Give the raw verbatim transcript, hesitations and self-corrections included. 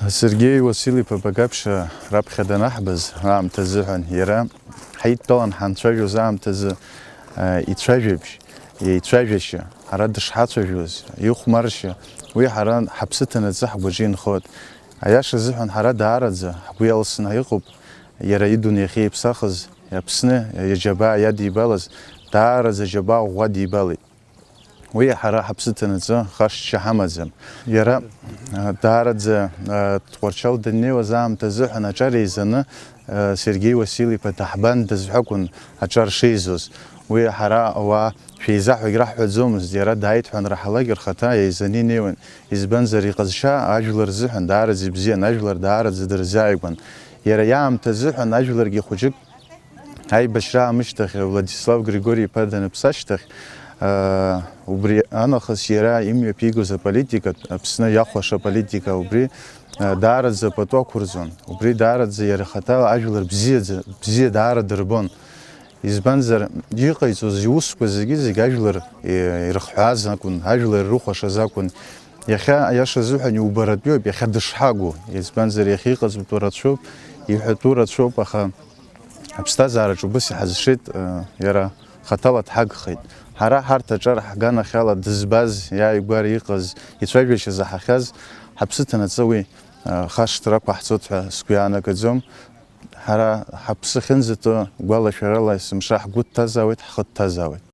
Сергеи Уасил-иԥа Багаԥшьа раԥхьа данаҳбаз аамҭа азыҳәан, иара ҳаидтәалан ҳанцәажәоз аамҭазы, э, ицәажәабжь, еицәажәашьа, ҳара дышҳацәажәоз, ихәмаршьа, уи ҳара ҳаԥсы ҭанаҵы ҳгәаҿы инхоит. Аиаша азыҳәан ҳара даараӡа ҳгәы иалсны иҟоуп иара идунеихьы иаԥсахыз, Аԥсны иаџьабаа иадибалаз, даараӡа џьабаа ӷәӷәа дибалеит. Уи ҳара ҳаԥсы ҭанаҵы хашҭшьа ҳамаӡам. Иара, а, даараӡа, а, Тҟәарчал даннеиуаз аамҭа азыҳәан аҿар еизаны, а, Сергеи Уасил-иԥа даҳбандаз ҳәа акәын аҿар шеизоз. Уи ҳара ауаа шәеизаҳәагь раҳҳәаӡомызт, иара дааит ҳәа анраҳалак рхаҭа еизаны инеиуан. Избанзар, иҟазшьа ажәлар рзыҳәан даараӡа ибзиан, ажәлар даараӡа дырзааигәан. Иара иаамҭа азыҳәан ажәларгьы хәыҷык аибашьра аамышьҭахь, Владислав Григори-иԥа даныԥсы ашьҭахь, аа, убри анахыс иара имҩаԥигоз аполитика, Аԥсны иахәаша аполитика, убри, аа, даараӡа пату ақәырҵон. Убри даараӡа иара ихаҭа ажәлар бзиаӡа, бзиа даара дырбон. Избанзар, иҟаиҵоз иусқәа зегьы-зегь ажәлар, е, ирыхҳәааз акәын, ажәлар ирыхәашаз акәын. Иахьа, аиаша азыҳәан, иубаратәиуп, иахьа дышҳагу. Избанзар, иахьа иҟаҵатәу рацәоуп, иҳәатәу рацәоуп, аха аԥсҭазаараҿ убыс иҳазшеит, э, иара хаҭала дҳагхеит. Ҳара ҳарҭ аҿар ҳганахьала дызбаз, иааигәара иҟаз, ицәажәашьа заҳахьаз, ҳаԥсы ҭанаҵы уи, э, хашҭра ақәаҳҵоит ҳәа сгәы иаанагаӡом. Ҳара ҳаԥсы ахьынӡаҭоу гәалашәарала есымша ҳгәы дҭазаауеит, ҳхы дҭазаауеит.